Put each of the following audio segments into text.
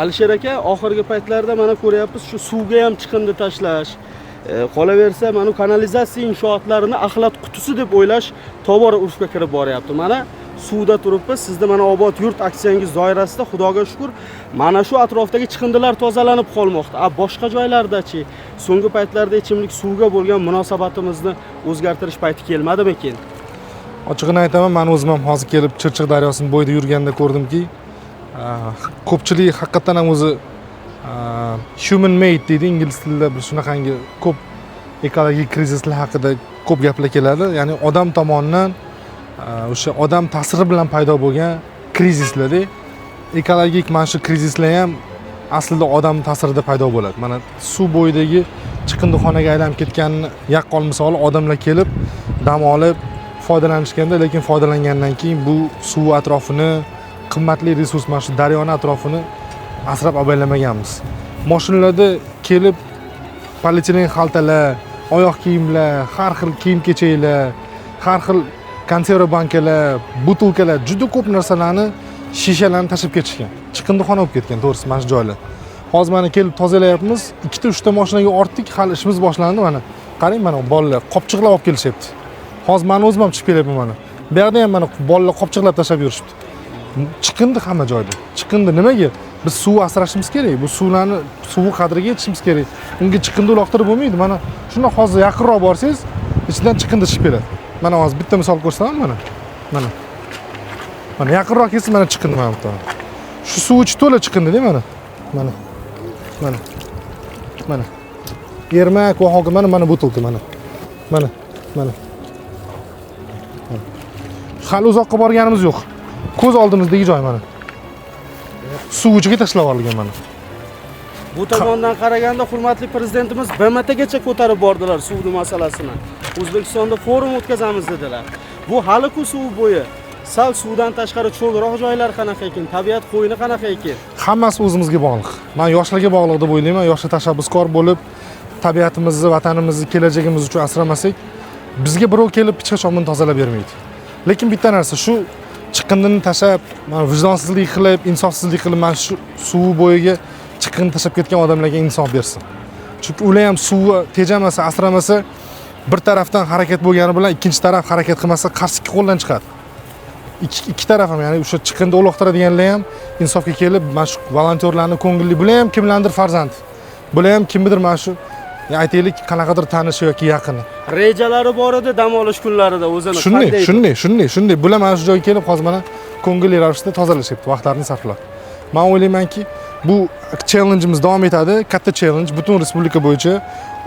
Alisher aka, oxirgi paytlarda mana ko'ryapmiz, shu suvga ham chiqindi tashlash, qolaversa mana bu kanalizatsiya inshootlarini axlat qutisi deb o'ylash tobora urfga kirib boryapti. Mana suvda turibmiz. Sizni mana "Obod yurt" aksiyangiz doirasida, Xudoga shukur, mana shu atrofdagi chiqindilar tozalanib qolmoqda. A boshqa joylardachi? So'nggi paytlarda ichimlik suvga bo'lgan munosabatimizni o'zgartirish payti kelmadimikin? Ochig'ini aytaman, man o'zim ham hozir kelib Chirchiq daryosini bo'yida yurganda ko'rdimki, ko'pchilik haqiqatdan ham o'zi human made deydi ingliz tilida, bir shunaqangi ko'p ekologik krizislar haqida ko'p gaplar keladi, ya'ni odam tomonidan, o'sha odam ta'siri bilan paydo bo'lgan krizislarda. Ekologik mana shu krizislar ham aslida odam ta'sirida paydo bo'ladi. Mana suv bo'yidagi chiqindixonaga aylanib ketganini yaqqol misoli. Odamlar kelib dam olib foydalanishganda, lekin foydalangandan keyin bu suv atrofini, qimmatli resurs mana shu daryoni atrofini asrab avaylamaganmiz. Moshinalarda kelib polietilen xaltalar, oyoq kiyimlar, har xil kiyim kechaklar, har xil konserva bankalar, butilkalar, juda ko'p narsalarni, shishalarni tashlab ketishgan. Chiqindixona bo'lib ketgan, to'g'risi, mana shu joylar. Hozir mana kelib tozalayapmiz, ikkita uchta moshinaga ortdik, hali ishimiz boshlandi. Mana qarang, mana bolalar qopchiqlab olib kelishyapti. Hozir mani o'zim ham chiqib kelyapman. Mana bu yoqda ham mana bolalar qopchiqlab tashlab yurishibdi. Chiqindi hamma joyda, chiqindi. Nimaga? Biz suv asrashimiz kerak, bu suvlarni, suvi qadriga yetishimiz kerak. Unga chiqindi uloqtirib bo'lmaydi. Mana shundoq hozir yaqinroq borsangiz, ichidan chiqindi chiqib keladi. Mana hozir bitta misol ko'rsataman. Mana, mana, mana, yaqinroq kelsa, mana chiqindi. Mana bu yerda shu suv ichi to'la chiqindida. Mana, mana, mana, mana ermak va hokazo. Mana, mana butilka, mana, mana, mana. Hali uzoqqa borganimiz yo'q, ko'z oldimizdagi joy. Mana suv ichiga tashlab yuborilgan, mana. Bu tomondan qaraganda, hurmatli prezidentimiz BMTgacha ko'tarib bordilar suvni masalasini. O'zbekistonda forum o'tkazamiz dedilar. Bu hali-ku suv bo'yi. Sal suvdan tashqari cho'lroq joylar qanaqa ekan? Tabiat qo'yni qanaqa ekan? Hammasi o'zimizga bog'liq. Man yoshlarga bog'liq deb o'ylayman. Yoshlar tashabbuskor bo'lib, tabiatimizni, vatanimizni kelajagimiz uchun asramasak, bizga birov kelib hech qachon buni tozalab bermaydi. Lekin bitta narsa, shu chiqindini tashlab, mana vijdonsizlik qilib, insofsizlik qilib, mana shu suv bo'yiga chiqindi tashlab ketgan odamlarga insof bersin, chunki ular ham suvni tejamasa, asramasa, bir tarafdan harakat bo'lgani bilan ikkinchi taraf harakat qilmasa, qarsiki qo'ldan chiqadi. Ikki taraf ham, ya'ni o'sha chiqindi uloqtiradiganlar ham insofga kelib, mana shu volontyorlarni ko'ngilli, bular ham kimlarnidir farzandi, bular ham kimnidir mana shu, aytaylik, qanaqadir tanishi yoki yaqini. Rejalari bor edi dam olish kunlarida o'zini. Shunday. Qanday? Shunday. Bular mana shu joyga kelib, hozir mana ko'ngilli ravishda tozalashyapti, vaqtlarini sarflab. Man o'ylaymanki, bu challengeimiz davom etadi. Katta challenge, butun respublika bo'yicha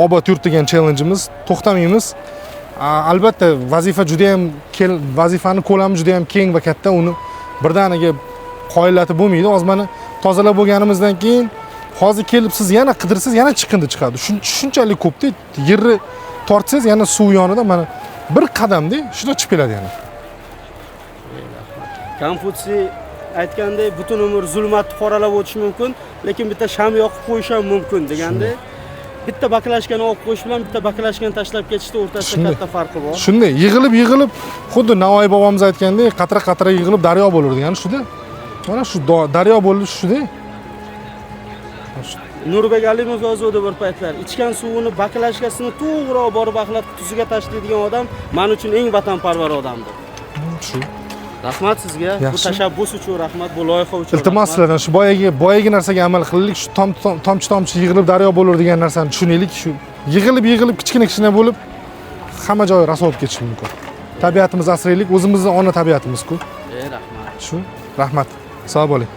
"Obod yurt" degan challengeimiz, to'xtamaymiz. Albatta, vazifa juda ham, vazifani ko'lami juda ham keng va katta, uni birdaniga qoyillatib bo'lmaydi. Hozir mana tozalab bo'lganimizdan keyin hozir kelib siz yana qidirsangiz, yana chiqindi chiqadi. Shunchalik ko'pda, yerni tortsangiz, yana suv yonida mana bir qadamda shunday chiqib keladi yana. Konfutsiy aytgandek, butun umr zulmatni qoralab o'tish mumkin, lekin bitta sham yoqib qo'yish ham mumkin degandek, bitta baklashkani olib qo'yish bilan bitta baklashkani tashlab ketishni o'rtasida katta farqi bor. Shunday, yig'ilib yig'ilib, xuddi Navoiy bobomiz aytgandek, qatra qatra yig'ilib daryo bo'lur degani shuda. Mana shu daryo bo'lishi shuda. Nurbek Alimov yozuvdi bir paytlar: "Ichgan suvini baklashkasini to'g'ri olib borib axlat qutisiga tashlaydigan odam man uchun eng vatanparvar odamdir." Shu. Rahmat sizga bu Yaxshi. tashabbus uchun, rahmat bu loyiha uchun. Iltimos Rahmat. sizlardan, shu boyagi narsaga amal qilaylik, shu tomchi tomchi yig'ilib daryo bo'lur degan narsani tushunaylik. Shu yig'ilib yig'ilib, kichkina kichkina bo'lib, hamma joyi rasvo bo'lib ketishi mumkin. Tabiatimizni asraylik, o'zimizni ona tabiatimiz-ku. Rahmat. Shu, rahmat, sog' bo'ling.